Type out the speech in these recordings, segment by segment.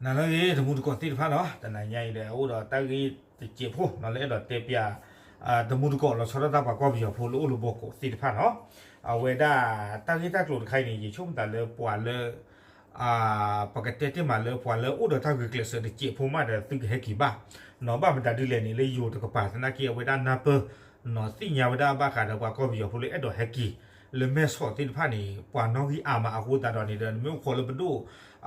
နၤလၢအဂ့ၤ တမူတကိးသ့ၣ်တဖၣ်နီၤ, တနၤညါအံၤဒီး အိၣ်ဒီးတၢ်ဂ့ၢ်တစဲးဖိနီၤ လၢအဲၣ်ဒိးတဲပျး တမူတကိးလီၤဆီဒၣ်တၢ် ပှၤကီၢ်ပယီၤဖိလၢအိၣ်လၢဘီကီးသ့ၣ်တဖၣ်နီၤ, အဝဲဒၣ် တၢ်ဂ့ၢ်တၢ်ကျိၤတခါအံၤန့ၣ် ယဆိကမိၣ်သးလၢပှၤလၢ ပကတဲတ့ၢ်မးလၢပှၤလၢအိၣ်ဒီးတၢ်ဂုာ်ကျဲးစၢးတစဲးဖိမးဒီး သုကဟဲက့ၤဘၣ်နီၤ, ဘၣ်မတၤဒ်လဲၣ်န့ၣ် လၢယိၤတကပၤ သနာ်က့ အဝဲဒၣ်နၢ်ပၢၢ် နီၤ သ့ၣ်ညါဝဲဒၣ်ဘၣ်ဃးဒီးပှၤကီၢ်ပယီၤဖိလၢအဲၣ်ဒိးဟဲက့ၤ လၢမဲၢ်ဆီးသ့ၣ်တဖၣ်န့ၣ် ပှၤနီၣ်ဂံၢ်အါမးအဃိသတးဒီးန့ၣ်ဒီး နမ့ၢ်အိၣ်ခိးလၢပဒိၣ်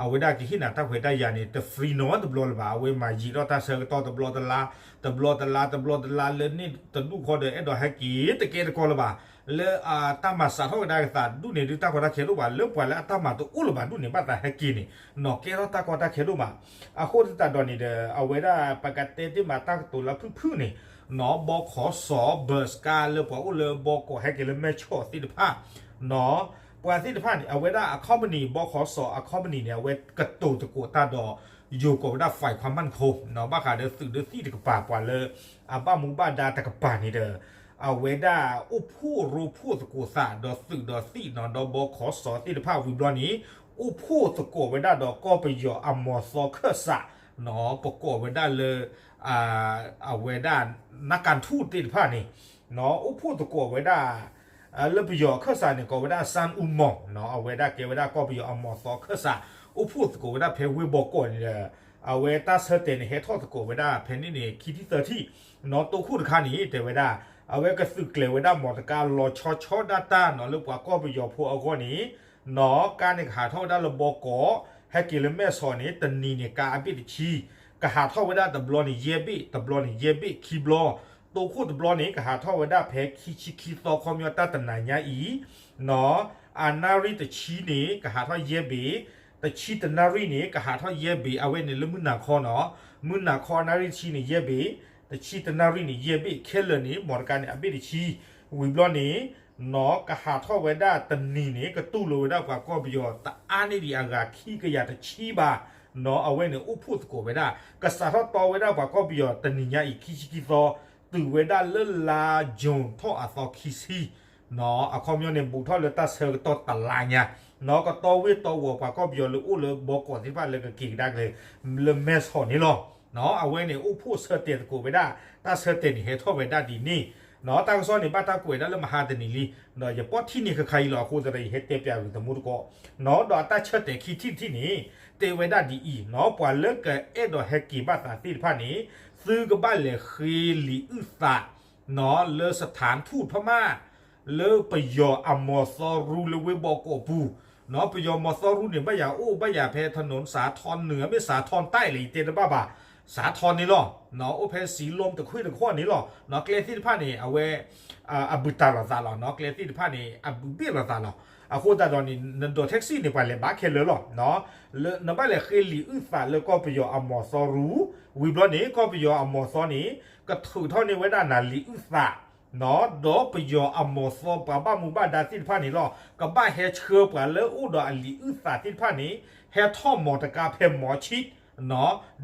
အဝဲဒၣ်ကဟ့ၣ်နၤတၢ်ခွဲးတၢ်ယာ်န့ၣ် တ free နီတဘျီလၢၤဘၣ်, အဝဲမၤယံာ်ထီၣ်တၢ်ဆၢကတီၢ်တဘျီတလါ တဘျီတလါ တဘျီတလါလၢန့ၣ်တဒူၣ်ဃီဒီး အဲၣ်ဒိးဟဲက့ၤတကဲတကီလၢၤဘၣ်, လၢအတၢ်မၤစးထီၣ်ဝဲဒၣ်အသးဒူၣ်န့ၣ် ဒုးတၢ်ကီတၢ်ခဲဒိၣ်ဘၣ်, လၢပှၤလၢအတၢ်မၤတအိၣ်လၢၤဘၣ်ဒူၣ်န့ၣ် ဘၣ်သးဟဲက့ၤန့ၣ် နီၤ ကဲထီၣ်တၢ်ကီတၢ်ခဲဒိၣ်မး, အဃိသတးဒီးန့ၣ်ဒီး အဝဲဒၣ်ပကတဲတ့ၢ်မးတၢ်ကတိၤလၢဖုၣ်ဖုၣ်န့ၣ် နီၤ ဘီခီစီၤ ဘၢၣ်စကါ လၢပှၤအိၣ်လၢဘီကီးဟဲက့ၤလၢမဲၢ်ဆီးသ့ၣ်တဖၣ် နီၤ ပှၤသ့ၣ်တဖၣ်န့ၣ် အဝဲဒၣ်အ company ဘီခီစီၤအ company န့ၣ် အဝဲကတိၤသကိးတၢ်ဒီး ယိၤကိးဝဲဒၣ် ฝ่ายความมั่นคง နီၤ ဘၣ်ဃးဒီးသုးဒီးသံၣ်တကပၤ ပှၤလၢအဘၣ်မူဘၣ်ဒါတကပၤန့ၣ်ဒီး အဝဲဒၣ်အိၣ်ဖှိၣ်ရိဖှိၣ်သကိးသး ဒီးသုးဒီးသံၣ်နီၤ ဒီးဘီခီစီၤသ့ၣ်တဖၣ်ဝံၤဘျီန့ၣ် အိၣ်ဖှိၣ်သကိးဝဲဒၣ်ဒီးကီၢ်ပယီၤအမီၤသီခၢၣ်စး နီၤ ပကိးဝဲဒၣ်လၢ အဝဲဒၣ် นักการทูต သ့ၣ်တဖၣ်န့ၣ် နီၤ အိၣ်ဖှိၣ်သကိးဝဲဒၣ် လၢပယီၤအခၢၣ်စးန့ၣ် ကိးဝဲဒၣ် စၣ်အူမီၣ် နီၤ အဝဲဒၣ်ကဲဝဲဒၣ်ကီၢ်ပယီၤအမီၤသီခၢၣ်စး အိၣ်ဖှိၣ်သကိးဝဲဒၣ်ဖဲဝ့ၢ်ဘီကီးန့ၣ်ဒီး အဝဲတၢ်ဆၢတဲာ်န့ၣ် ဟဲထီၣ်သကိးဝဲဒၣ်ဖဲန့ၣ်န့ၣ် ခံထံၣ်သၢထံၣ် နီၤ တိခိၣ်တခါန့ၣ် တဲဝဲဒၣ် အဝဲကသုးကျဲၤဝဲဒၣ်မီတကါလီၤဆီဆီဒၣ်တၢ်နီၤ လၢပှၤကီၢ်ပယီၤဖိအဂီၢ်န့ၣ် နီၤ ကါန့ၣ်ကဟးထီၣ်ဝဲဒၣ်လၢဘီကီး ဟဲက့ၤလၢမဲၢ်ဆီးန့ၣ် တနံၤန့ၣ် ကါအဘ့ၣ်တဆံ ကဟးထီၣ်ဝဲဒၣ်တဘျီန့ၣ် ယဲၢ်ဘ့ၣ် တဘျီန့ၣ် ယဲၢ်ဘ့ၣ် ခံဘျီ တိခိၣ်တဘျီန့ၣ် ကဟးထီၣ်ဝဲဒၣ်ဖဲခံဆံခံသီ ခီပညီတၢ်တနၤညါအံၤ နီၤ အနၣ်ရံၣ်တဆံန့ၣ် ကဟးထီၣ်ယဲၢ်ဘ့ၣ် တဆံတနၣ်ရံၣ်န့ၣ် ကဟးထီၣ်ယဲၢ်ဘ့ၣ် အဝဲန့ၣ်လၢမုၢ်နၤခီနီၤ မုၢ်နၤခီအနၣ်ရံၣ်တဆံန့ၣ် ယဲၢ်ဘ့ၣ် တဆံတနၣ်ရံၣ်န့ၣ် ယဲၢ်ဘ့ၣ် ခဲလၢာ်န့ၣ် မီတကါန့ၣ် အဘ့ၣ်တဆံ ဝံၤဘျီန့ၣ် နီၤ ကဟးထီၣ်ဝဲဒၣ်တနံၤန့ၣ် ကတူၢ်လိာ်ဝဲဒၣ်ပှၤကီၢ်ပယီၤတအါန့ၢ်ဒံးအဂၤခံကယၤတဆံဘၣ် နီၤ အဝဲန့ၣ်အိၣ်ဖှိၣ်သကိးဝဲဒၣ် ကစးထီၣ်တီဝဲဒၣ်ပှၤကီၢ်ပယီၤတနံၤညါအံၤ ခံဆံခံသီ တုၤဝဲဒၣ်လၢလါယူၤထီၣ်အသီခံဆံ နီၤ အခီပညီန့ၣ် ဘူးထီၣ်လၢတၢ်ဆၢကတီၢ်တလါညါ နီၤ ကတီဝ့ၢ်တီဝီၤပှၤကီၢ်ပယီၤလၢအိၣ်လၢဘီကီးသ့ၣ်တဖၣ် လၢကက့ၤကဒါက့ၤ လၢမဲၢ်ဆီးန့ၣ်လီၤ. နီၤ အဝဲန့ၣ်အိၣ်ဖှိၣ်ဆၢတဲာ်သကိးဝဲဒၣ် တၢ်ဆၢတဲာ်န့ၣ် ဟဲထီၣ်ဝဲဒၣ်ဒ်န့ၣ် နီၤ တၢ်ကစီၣ်န့ၣ် ဘၣ်တၢ်ကွဲးဒၣ်လၢမဟါတနံၤလံ ဒီးယပိာ်ထံၣ်န့ၢ်ဃၣ်ဃၣ်အံၤလီၤ အဃိသတးဒီး ယဟဲတဲပျးဂ့ၤတမူတကိး နီၤ ဒီးအတၢ်ဆၢတဲာ်ခံထံၣ်တထံၣ်န့ၣ် တဲဝဲဒၣ်ဒ်အံၤ နီၤ ပှၤလၢကအဲၣ်ဒိးဟဲက့ၤဘၣ်သးသ့ၣ်တဖၣ်န့ၣ် သုကဘၣ်လဲၤဃ့လံာ်အုၣ်သး နီၤ လၢ สถานทูตพม่า လၢပယီၤအမီၤသီရူလၢဝ့ၢ်ဘီကီးပူၤ နီၤ ပယီၤမီၤသီရူန့ၣ် ဘၣ်ယၤအိၣ် ဘၣ်ယၤဖဲ ถนนสาทรเหนือ မ့ၢ် สาทรใต้ လဲၣ် ယတဲတဘၣ်ဘၣ် สาทรန့ၣ်လီၤ. နီၤ အိၣ်ဖဲ ศรีลม တခွ့ၣ်တခီၣ်န့ၣ်လီၤ. နီၤ ကျဲသ့ၣ်တဖၣ်န့ၣ် အဝဲ အဘူးတံၢ်လိာ်သးလီၤ. နီၤ ကျဲသ့ၣ်တဖၣ်န့ၣ် အဘူးဘ့ၣ်လိာ်သးလီၤ. အဃိသတးဒီးန့ၣ် နဒိး taxi န့ၣ် ပှၤလဲၤဘၣ်ခဲလၢာ်လီၤ. နီၤ လၢနဘၣ်လဲၤဃ့လံာ်အုၣ်သးလၢကီၢ်ပယီၤအမီၤသီရူ ဝံၤဘျီန့ၣ် ကီၢ်ပယီၤအမီၤသီန့ၣ် ကထုးထီၣ်န့ၢ်ဝဲဒၣ်နၤလံာ်အုၣ်သး နီၤ ဒီးပယီၤအမီၤသီပှၤဘၣ်မူဘၣ်ဒါသ့ၣ်တဖၣ်န့ၣ်လီၤ. ကဘၣ်ဟဲဆှၢပှၤလၢအိၣ်ဒီးအလံာ်အုၣ်သးသ့ၣ်တဖၣ်န့ၣ် ဟဲထီၣ်မီတကါဖဲမီၤဆံး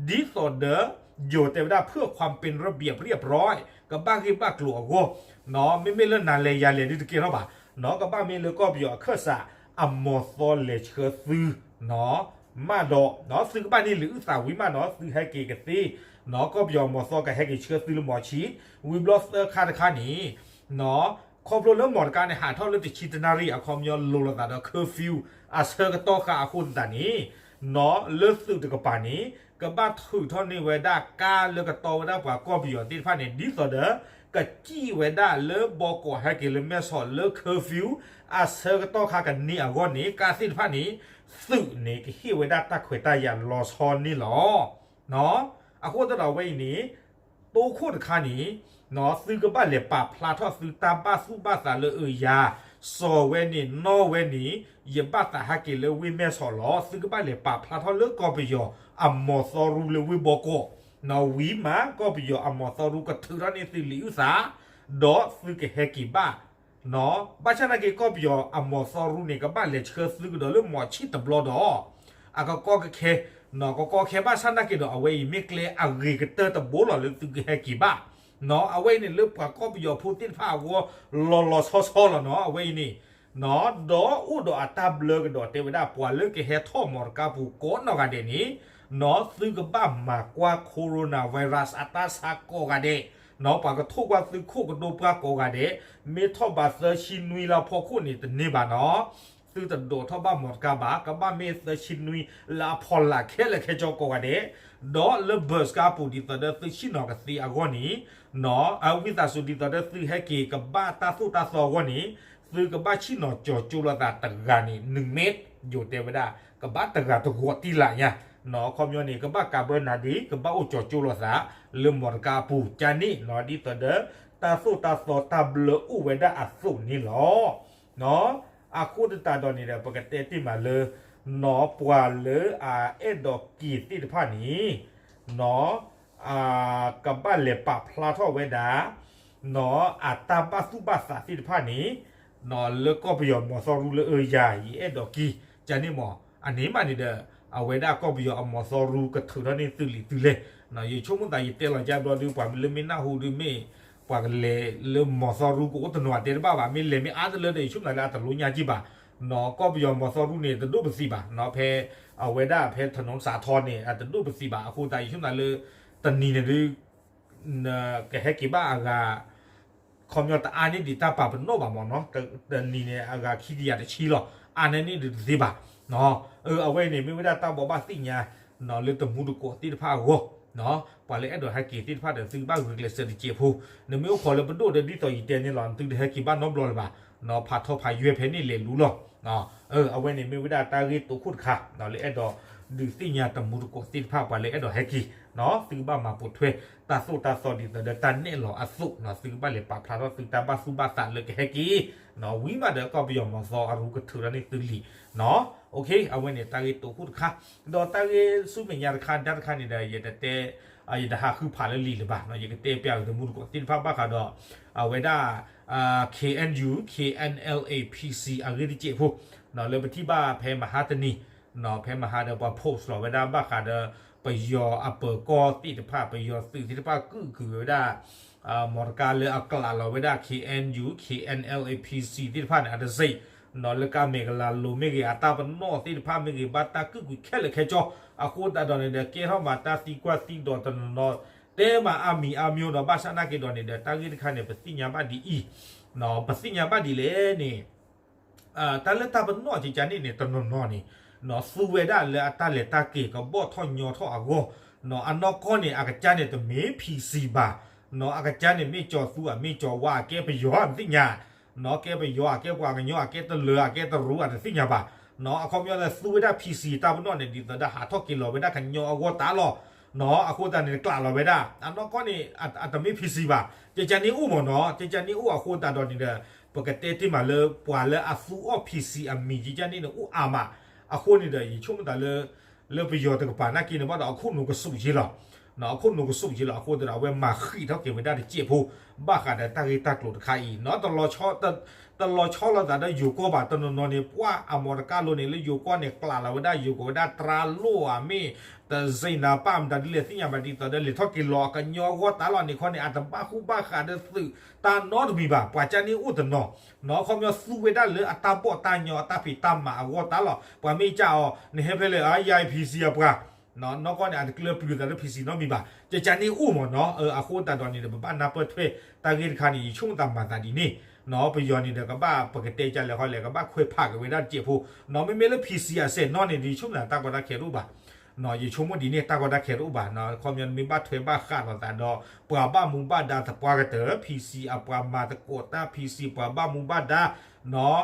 နီၤ ဒ်သိးဒီး ယိၤတဲဝဲဒၣ် เพื่อความเป็นระเบียบเรียบร้อย ကဘၣ်ဂ့ၢ်ဘၣ်ကျိၤအဂီၢ် နီၤ မ့မ့ၢ်လၢနၤလဲၤယၤလဲၤဒုးတကဲထီၣ်ဘၣ် နီၤ ကဘၣ်မ့ၢ်လၢကီၢ်ပယီၤအခၢၣ်စး အမီၤသီလဲၤဆှၢသု နီၤ မးဒီး နီၤ သုကဘၣ်န့ၢ်လံာ်အုၣ်သးဝံၤမးနီၤ သုဟဲက့ၤကသ့ နီၤ ကီၢ်ပယီၤအမီၤသီကဟဲက့ၤဆှၢသုလၢမီၤဆံး ဝံၤဘျီသၢခါတခါန့ၣ် နီၤ ခီဖျိလၢမီတကါန့ၣ် ဟးထီၣ်လၢတဆံတနၣ်ရံၣ် အခီပညီလိၤလိာ်သးဒီး curfew အဆၢကတီၢ်ဃာ်အဃိသတးန့ၣ် နီၤ လၢသုးတကပၤန့ၣ် ကဘၣ်ထုးထီၣ်န့ၢ်ဝဲဒၣ်ကါလၢကတီဝဲဒၣ်ပှၤကီၢ်ပယီၤသ့ၣ်တဖၣ်န့ၣ် ဒ်သိးဒီး ကစံၣ်ဝဲဒၣ်လၢဘီကီးဟဲက့ၤလၢမဲၢ်ဆီးလၢ curfew အဆၢကတီၢ်ခါကန့ၢ်အဂီၢ်န့ၣ် ကါသ့ၣ်တဖၣ်န့ၣ် သုးန့ၣ်ကဟ့ၣ်ဝဲဒၣ်တၢ်ခွဲးတၢ်ယာ်လီၤဆီန့ၣ်လီၤ. နီၤ အဃိသတးဒီးအဝဲအံၤန့ၣ် တိခိၣ်တခါန့ၣ် နီၤ သုကဘၣ်လဲၤပာ်ဖျါထီၣ်သုတၢ်ဘၣ်သူၣ်ဘၣ်သးလၢအယၤ စီၤဝဲန့ၣ် နီၢ်ဝဲန့ၣ် ယဘၣ်သးဟဲက့ၤလၢဝ့ၢ်မဲၢ်ဆီးလီၤ. သုကဘၣ်လဲၤပာ်ဖျါထီၣ်လၢကီၢ်ပယီၤအမီၤသီရူလၢဝ့ၢ်ဘီကီး နီၤ ဝံၤမး ကီၢ်ပယီၤအမီၤသီရူကထုးထီၣ်န့ၢ်သုလံာ်အုၣ်သး ဒီးသုကဟဲက့ၤဘၣ် နီၤ ဘၣ်ဆၣ်သနာ်က့ကီၢ်ပယီၤအမီၤသီရူန့ၣ် ကဘၣ်လဲၤဆှၢသုကဒီးလၢမီၤဆံးတဘျီဒီး အကကီကခဲ နီၤ ကကီခဲဘၣ်ဆၣ်သနာ်က့ဒီး အဝဲအံၤမ့ၢ်ကျဲအဂ့ၤကတၢၢ်တဘိလီၤလၢသုကဟဲက့ၤဘၣ် နီၤ အဝဲအံၤန့ၣ်လၢပှၤကီၢ်ပယီၤဖိသ့ၣ်တဖၣ်အဂီၢ် လီၤလီၤဆီဆီလီၤနီၤ အဝဲအံၤန့ၣ် နီၤ ဒီးအိၣ်ဒီးအတၢ်ဘျၢကဒီးတဲဝဲဒၣ် ပှၤလၢကဟဲထီၣ်မီတကါပူၤကိးနီၢ်ဂၤဒဲးန့ၣ် နီၢ် သုကဘၣ်မၤကွၢ် coronavirus အတၢ်ဆါကိးဂၤဒဲး, နီၢ် ပှၤကထိၣ်ကွၢ်သုခိၣ်ကဒိပှၢ်ကိးဂၤဒဲး, မ့ၢ်ထီၣ်ဘးသၢဆံနွံလၢအဖီခိၣ်န့ၣ် တန့ၢ်ဘၣ်နီၢ်, သုတဒိးထီၣ်ဘၣ်မီတကါဘၣ်, ကဘၣ်မ့ၢ်သၢဆံနွံလၢအဖီလာ်ခဲလၢာ်ခဲဆ့ကိးဂၤဒဲး, ဒီးလၢ bus ကါပူၤဒ်သိးဒီးသုဆ့ၣ်နီၤကသ့အဂီၢ်န့ၣ်, နီၢ် အဝံသးစူၤဒ်သိးဒီးသုဟဲက့ၤကဘၣ်တၢ်သိၣ်တၢ်သီအဂီၢ်န့ၣ်, သုကဘၣ်ဆ့ၣ်နီၤကၠီၤကၠိလိာ်သးတဂၤန့ၣ် နုာ်မ့ၢ် ယိၤတဲဝဲဒၣ် ကဘၣ်တဂၤတဂီၤတံၢ်လၢ်ညါ, နီၢ် အခီပညီန့ၣ် ကဘၣ်ကးဘၢနၤဒ် ကဘၣ်အိၣ်ကၠီၤကၠိလိာ်သး လၢမီတကါအပူၤ ကန့ၣ် နီၢ် ဒ်သိးဒီး တၢ်သိၣ်တၢ်သီတၢ်ဘျၢအိၣ်ဝဲဒၣ်အသိးန့ၣ်လီၤ. နီၢ် အဃိသတးဒီးန့ၣ်ဒီး ပကတဲတ့ၢ်မးလၢ နီၢ် ပှၤလၢအအဲၣ်ဒိးက့ၤသ့ၣ်တဖၣ်န့ၣ် နီၢ် ကဘၣ်လဲၤပာ်ဖျါထီၣ်ဝဲဒၣ် နီၢ် အတၢ်ဘၣ်သူၣ်ဘၣ်သးသ့ၣ်တဖၣ်န့ၣ် နီၢ် လၢကီၢ်ပယီၤမီၤသီရူလၢအယၤ ယအဲၣ်ဒိးက့ၤ ကန့ၣ်မး အန့ၣ်မးန့ၣ်ဒီး အဝဲဒၣ်ကီၢ်ပယီၤအမီၤသီရူကထုးထီၣ်န့ၢ်သုလံာ်သုလဲၢ်, ယဆိကမိၣ်သးယတဲလီၤကဘျီဒုး ပှၤလၢမ့ၢ်နၢ်ဟူဒုးမ့ၢ် ပှၤကလဲၤလၢမီၤသီရူကအိၣ်တနီၤအတဲတဘၣ်ဘၣ်, မ့ၢ်လဲၤမ့ၢ်အါတလၢဒီး ယဆိကမိၣ်သးလၢအတလိညါက့ဘၣ်, နီၢ် ကီၢ်ပယီၤမီၤသီရူန့ၣ် တဒိၣ်ပသံးဘၣ်, နီၢ် ဖဲ အဝဲဒၣ်ဖဲ ถนนสาทรန့ၣ် အတဒိၣ်ပသံးဘၣ်, အဃိသတးယဆိကမိၣ်သးလၢ တနံၤန့ၣ်ဒုး ကဟဲက့ၤဘၣ်အဂၤ ခီပညီတအါန့ၢ်ဒံးတၢ်ပာ်ပနီၣ်ဘၣ်မးနီၢ်, တနံၤန့ၣ် အဂၤခံကယၤတဆံလီၤ, အါန့ၢ်န့ၣ်ဒံးတသ့ဘၣ်, နီၢ် အဝဲန့ၣ် မ့ၢ်ဝဲဒၣ်တၢ်ဘိးဘၣ်သ့ၣ်ညါ နီၢ် လၢတမူတကိးသ့ၣ်တဖၣ်အဂီၢ်, နီၢ် ပှၤလၢအဲၣ်ဒိးဟဲက့ၤသ့ၣ်တဖၣ်ဒီး သုကဘၣ်ဂုာ်ကျဲးစၢးတစဲးဖိ, နမ့ၢ်အိၣ်ခိးလၢပဒိၣ်ဒီးဒ်သိးယတဲန့ၣ်လီၤ, သုတဟဲက့ၤဘၣ်နီတဘျီလၢၤဘၣ်, နီၢ် ဖးထီဖးယွဲဖဲန့ၣ်လဲၤလူလီၤ. အဝဲန့ၣ်မ့ၢ်ဝဲဒၣ်တၢ်ဂ့ၢ်တိခိၣ်တခါ လၢအဲၣ်ဒိးဒုးသ့ၣ်ညါတမူတကိးသ့ၣ်တဖၣ် ပှၤလၢအဲၣ်ဒိးဟဲက့ၤ, နီၢ် သုကဘၣ်မၤပိာ်ထွဲ တၢ်သိၣ်တၢ်သီဒ်သိးဒီးတၢ်နဲၣ်လီၤအသိး, နီၢ် သုကဘၣ်လဲၤပာ်ဖျါထီၣ်သုတၢ်ဘၣ်သူၣ်ဘၣ်သးလၢကဟဲက့ၤ, နီၢ် ဝံၤမးဒီးကီၢ်ပယီၤမီၤသီရူကထုးထီၣ်န့ၢ်သုလံာ်, နီၢ် အဝဲန့ၣ်တၢ်ဂ့ၢ်တိခိၣ်တခါ, ဒီးတၢ်ဂ့ၢ်ဆူမဲာ်ညါတခါ ဒါတခါန့ၣ်ဒီး ယတတဲ ယတဟးဃုဖးလၢလံာ်လၢၤဘၣ်, ယကတဲပျးက့ၤတမူတကိးသ့ၣ်တဖၣ်ဘၣ်ဃးဒီး အဝဲဒၣ် KNU KNLA PC အဂ့ၢ်တစဲးဖိ, နီၢ် လၢပထံၣ်ဘၣ်ဖဲမဟါတနံၤ, နီၢ် ဖဲမဟါဒီးပှၤ post လီၤဝဲဒၣ်ဘၣ်ဃးဒီး ပယီၤအပၢၤကီၢ်သ့ၣ်တဖၣ် ပယီၤသုးသ့ၣ်တဖၣ်ကုၣ်က့ၤဝဲဒၣ် မီတကါလၢအကျးလီၤဝဲဒၣ် KNU KNLA PC သ့ၣ်တဖၣ်န့ၣ် အတစ့ၢ်, နီၢ် လၢကါမဲာ်ကလၤလိၤမ့ၢ်ဂ့ၤ အတၢ်ပနီၣ်သ့ၣ်တဖၣ်မ့ၢ်ဂ့ၤ ဘၣ်တၢ်ကုၣ်ကွံာ်ခဲလၢာ်ခဲဆ့, အဃိသတးဒီးန့ၣ်ဒီး ကဲထီၣ်မးတၢ်သံကွၢ်သံဒိးတနီၤနီၤ, တဲမးအါမံၤအါမံၤဒီး ဘၣ်ဆၣ်နာ်က့ဒီးန့ၣ်ဒီး တၢ်ဂ့ၢ်တခါန့ၣ် ပသ့ၣ်ညါဘၣ်ဒ်အံၤ, နီၢ် ပသ့ၣ်ညါဘၣ်ဒ်လဲၣ်န့ၣ် တၢ်လၢတၢ်ပနီၣ်ကကါန့ၣ်န့ၣ် တနီၤနီၤန့ၣ် နီၢ် သူဝဲဒၣ်လၢအတၢ်လဲၤတၢ်က့ၤကဘီၣ်ထီၣ်ညီထီၣ်အဂီၢ်, နီၢ် အနီၢ်ကီၢ်န့ၣ် အကစၢ်န့ၣ်တမ့ၢ် PC ဘၣ်, နီၢ် အကစၢ်န့ၣ်မ့ၢ်ကၠီၤသူ အမ့ၢ်ကၠီၤဝါ အကဲပယီၤ အတသ့ၣ်ညါ, နီၢ် ကဲပယီၤ အကဲပှၤကညီ အကဲတလၢၤ အကဲတရူး အတသ့ၣ်ညါဘၣ်, နီၢ် အခီပညီလၢသူဝဲဒၣ် PC တၢ်ပနီၣ်န့ၣ် ဒ်သိးဒီးဟးထီၣ်က့ၤလီၤဝဲဒၣ်ကညီအဂီၢ်တၢ်လီၤ, နီၢ် အဃိသတးန့ၣ် ကျးလီၤဝဲဒၣ် အနီၢ်ကီၢ်န့ၣ် အတမ့ၢ် PC ဘၣ်, ကကါန့ၣ်အိၣ်မးနီၢ် ကကါန့ၣ်အိၣ်အဃိသတးဒီးန့ၣ်ဒီး ပကတဲတ့ၢ်မးလၢ ပှၤလၢအသူအီၣ် PC အမံၤကကါန့ၣ်န့ၣ် အိၣ်အါမး, အဃိန့ၣ်ဒီး ယဆိကမိၣ်သးလၢ လၢပယီၤတကပၤနာ်က့န့ၣ် ဘၣ်ဒီးအခိၣ်နူာ်ကဆူးယ့လီၤ, နီၢ် အခိၣ်နူာ်ကဆူးယ့လီၤ အဃိသတးဒီး အဝဲမၤဃံးထီၣ်က့ၤဝဲဒၣ်တစဲးဖိ ဘၣ်ဃးဒီးတၢ်ဂ့ၢ်တၢ်ကျိၤတခါအံၤ, နီၢ် တလီၤဆီလိာ်သးဒီးယိၤကီၢ်ဘၣ်, တနီၤနီၤန့ၣ် ပှၤအမီတကါလိၤန့ၣ် လၢယိၤကီၢ်န့ၣ် ကျးလီၤဝဲဒၣ် ယိၤကီၢ်ဝဲဒၣ်တြါလိၣ်ဧါမ့ၢ် တစ့ၢ်နၤပၢ်မတၤဒ်လဲၣ်သ့ၣ်ညါဘၣ် ဒ်သိးဒီးလဲၤထီၣ်က့ၤလီၤအကညီအဂီၢ်တၢ်လီၤန့ၣ်ခီန့ၣ် အတဘၣ်ဃူဘၣ်ဃးဒီးသုးတၢ်နီတမံၤဘၣ်, ပှၤကါန့ၣ်အိၣ်တနီၤ, နီၢ် အခီပညီသူဝဲဒၣ်လၢအတၢ်ဘီၣ်တၢ်ညီအတၢ်ဖံးတၢ်မၤအဂီၢ်တၢ်လီၤ, ပှၤမ့ၢ်ကၢ်အီၤ နဟဲဖဲလဲၣ် အါယါ PC အပှၤ နီၢ် နီၢ်ကီၢ်န့ၣ် အတကျၢၤပျုၤသးလၢ PC နီတမံၤဘၣ်, ကကါန့ၣ်အိၣ်မးနီၢ်, အဃိသတးဒီးန့ၣ်ဒီး ပဘၣ်နၢ်ပၢၢ်ထွဲ တၢ်ဂ့ၢ်တခါန့ၣ် ယဆိကမိၣ်သးမၤသးဒ်န့ၣ်, နီၢ် ပယီၤန့ၣ်ဒီးကဘၣ် ပကတဲကလဲာ်ခီလဲၣ် ကဘၣ်ခွဲးဖးက့ၤဝဲဒၣ်တစဲးဖိ, နီၢ် မ့မ့ၢ်လၢ PC အစဲးနီၢ်န့ၣ်ဒီး ယဆိကမိၣ်သးတၢ်ကီတၢ်ခဲတအိၣ်ဘၣ်, နီၢ် ယဆိကမိၣ်ဒ်န့ၣ် တၢ်ကီတၢ်ခဲတအိၣ်ဘၣ်, နီၢ် ခီပညီမ့ၢ်ဘၣ်ထွဲဘၣ်ဃးလိာ်သးဒီး ပှၤဘၣ်မူဘၣ်ဒါသပှၢ်ကတၢၢ် PC အပှၤမၤသကိးတၢ် PC ပှၤဘၣ်မူဘၣ်ဒါ, နီၢ်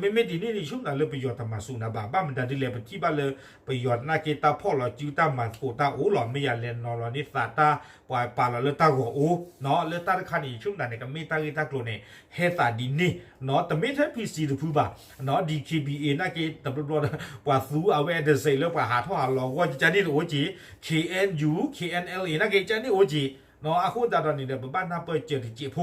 မ့မ့ၢ်ဒ်န့ၣ်န့ၣ် ယဆိကမိၣ်သးလၢပယီၤတမၤစူၢ်နၤဘၣ်, ဘၣ်မတၤဒ်လဲၣ် ပထံၣ်ဘၣ်လၢ ပယီၤနာ်က့တၢ်ဖီၣ်လီၤစုတၢ်မၤသကိးတၢ်အိၣ်လီၤ, မ့ၢ်ယၤလဲၤနီၤလီၤန့ၢ်သးတၢ် ပှၤပာ်လီၤလၢတၢ်ဂီၤအိၣ်, နီၢ် လၢတၢ်တခါန့ၣ် ယဆိကမိၣ်သးန့ၣ် ကမ့ၢ်တၢ်ဂ့ၢ်တၢ်ကျိၤန့ၣ် ဟဲသးဒ်န့ၣ်, နီၢ် တမ့ၢ်ထဲ PC တဖုဘၣ်, နီၢ် DKBA နာ်က့တဘျီဘျီ ပှၤသူအဝဲတစဲးလၢပှၤဟးထီၣ်ဟးလီၤအဂီၢ် ကကါန့ၣ်တအိၣ်က့ၤ, KNU KNLA နာ်က့ကကါန့ၣ်အိၣ်က့ၤ, နီၢ် အဃိသတးဒီးန့ၣ်ဒီး ပဘၣ်နၢ်ပၢၢ်စၢၤတစဲးဖိ,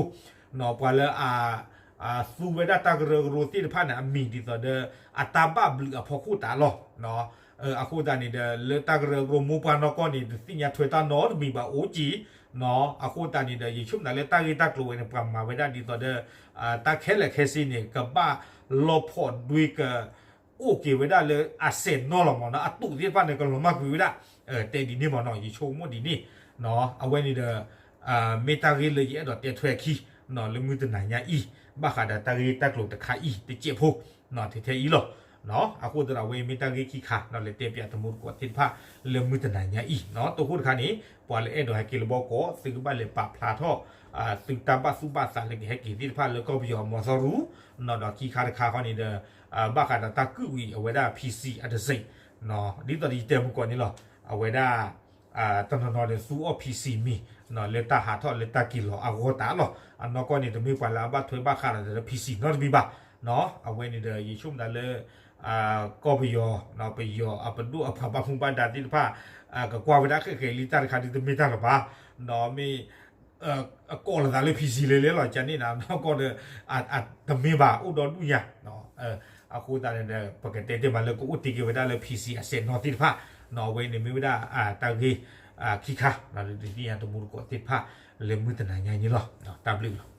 နီၢ် ပှၤလၢအ သူဝဲဒၣ်တၢ်ကရၢကရိသ့ၣ်တဖၣ်န့ၣ် အမံၤဒ်သိးဒီး အတၢ်ဘၣ်ဘျုးအဖီခိၣ်တၢ်လီၤ, နီၢ် အဃိသတးန့ၣ်ဒီး လၢတၢ်ကရၢကရိမိၢ်ပှၢ်နီၢ်ကီၢ်န့ၣ် တသ့ၣ်ညါထွဲတၢ်နီတမံၤဘၣ်အိၣ်က့ၤ, နီၢ် အဃိသတးန့ၣ်ဒီး ယဆိကမိၣ်သးလၢတၢ်ဂ့ၢ်တၢ်ကျိၤဝဲန့ၣ် ပှၤမၤဝဲဒၣ်ဒ်သိးဒီး တၢ်ခဲလၢာ်ခဲဆ့န့ၣ် ကဘၣ်လီၤဖီၣ်ဒွဲက အိၣ်က့ၤဝဲဒၣ်လၢအစဲးနီၢ်လီၤမးနီၢ်, အတူးသ့ၣ်တဖၣ်န့ၣ် ကလီၤမၢ်ကွံာ်ဝဲဒၣ် တဲဒ်န့ၣ်မ့ၢ်နီၤ ယဆိကမိၣ်ဒ်န့ၣ် အဝဲန့ၣ်ဒီး မ့ၢ်တၢ်ဂ့ၢ်လၢယအဲၣ်ဒိးတဲထွဲအခံ လၢမုၢ်တနၤညါအံၤ ဘၣ်ဃးဒီးတၢ်ဂ့ၢ်တၢ်ကျိၤတခါအံၤ တစဲးဖိ ထဲထဲအံၤလီၤ. အဃိသတးဒီး အဝဲအံၤမ့ၢ်တၢ်ဂ့ၢ်ခံခါ လဲၤတဲပၠးတမူတကိးသ့ၣ်တဖၣ်လၢမုၢ်တနၤညါအံၤ တဃိတခါန့ၣ် ပှၤလၢအဲၣ်ဒိးဟဲက့ၤလၢဘီကီး သုကဘၣ်လဲၤပာ်ဖျါထီၣ် သုတၢ်ဘၣ်သူၣ်ဘၣ်သးလၢကဟဲက့ၤသ့ၣ်တဖၣ်လၢကီၢ်ပယီၤအမီၤသီရူ ဒီးခံခါတခါဃီန့ၣ်ဒီး ဘၣ်ဃးဒီးတၢ်ကုၢ်ဝံၤအဝဲဒၣ် P C အတစ့း ဒ်သိးဒီးယတဲမုၢ်ကီးန့ၣ်လီၤ အဝဲဒၣ် တနီၤနီၤဒီးသူအီၣ် P C မံၤ လၢတၢ်ဟးထီၣ်လၢတၢ်က့ၤလီၤအဂီၢ်တၢ်လီၤ. အနီၢ်ကီၢ်န့ၣ် တမ့ၢ်ပှၤလၢအဘၣ်ထွဲဘၣ်ဃးဒီး P C နီတမံၤဘၣ်. အဝဲန့ၣ်ဒီး ယဆိကမိၣ်သးလၢ ကီၢ်ပယီၤ ပယီၤအပဒိၣ်အပှၤဘၣ်မူဘၣ်ဒါသ့ၣ်တဖၣ် ကကွၢ်ဝဲဒၣ်ဃဲးဃဲးလံ တၢ်တခါဒုးတမ့ၢ်တၢ်လၢၤဘၣ် ဒီးမ့ၢ် ကိးလီၤသးလၢ P C လဲၤလဲၤလီၤ ကန့ၣ်နနီၢ်ကီၢ်ဒီး တမ့ၢ်ဘၣ် အိၣ်ဒီဒူၣ်ညါ အဃိသတးန့ၣ်ဒီး ပကတဲတ့ၢ်မးလၢကအိၣ်တ့ၢ်က့ၤဝဲဒၣ်လၢ P C အစဲးနီၤသ့ၣ်တဖၣ် အဝဲန့ၣ်မ့ၢ်ဝဲဒၣ် တၢ်ဂ့ၢ် ခံခါ လၢဒုးသ့ၣ်ညါတမူတကိးသ့ၣ်တဖၣ် လၢမုၢ်တနၤညါအံၤန့ၣ်လီၤ. တၢ်ဘျုးလီၤ.